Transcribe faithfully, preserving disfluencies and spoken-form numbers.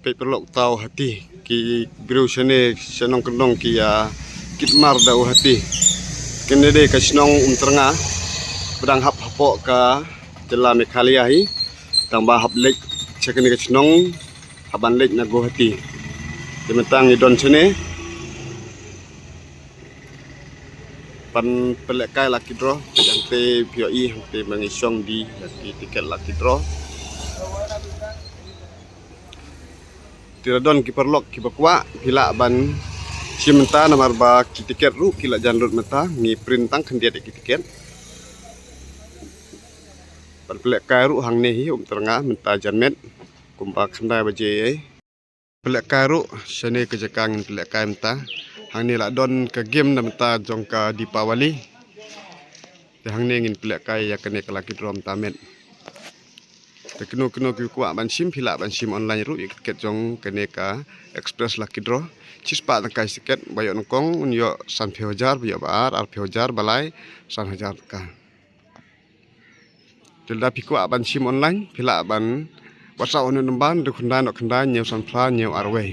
Peit paralok, utai u hati, ki briew shane sha Nongkyndong ki ïa kit mar da u hati. Kane dei ka shnong Umtyrnga, ba dang hap hapoh ka jylla Meghalaya hi. Tang ba hap leit sha kane ka shnong, hap ban leit na Guwahati. Te mynta ngi don shane ban pynlehkai lucky draw. Hangtei phi ïohi, hangtei ba ngi shong die ïa ki tiket lucky draw. Te la don ki paralok kiba kwah, phi lah ban shim mynta namar ba ki tiket ruh ki la jan lut mynta, ngi print tang khyndiat ïa ki tiket. Ban pynlehkai ruh hangne hi Umtyrnga mynta janmiet kumba khyndai baje ei. Pynlehkai ruh shane ka jaka ngin pynlehkai mynta. Hangne la don ka game na mynta jong ka Deepavali. Te hangne ngin pynlehkai ïa kane ka lucky draw mynta miet. Te kino kino ki kwah ban shim, phi lah ban shim online ruh ïa ka tiket jong kane ka Express Lucky Draw. Shispah tyngka shi tiket, ba ïoh nyngkong un ïoh sanphew hajar, ba ïoh ba ar, arphew hajar, ba lai san hajar tyngka. Te lada phi kwah ban shim online, phi lah ban WhatsApp ha une u number, hynriew khyndai, hynñiew khyndai, hynñiew san phra, hynñiew ar wei.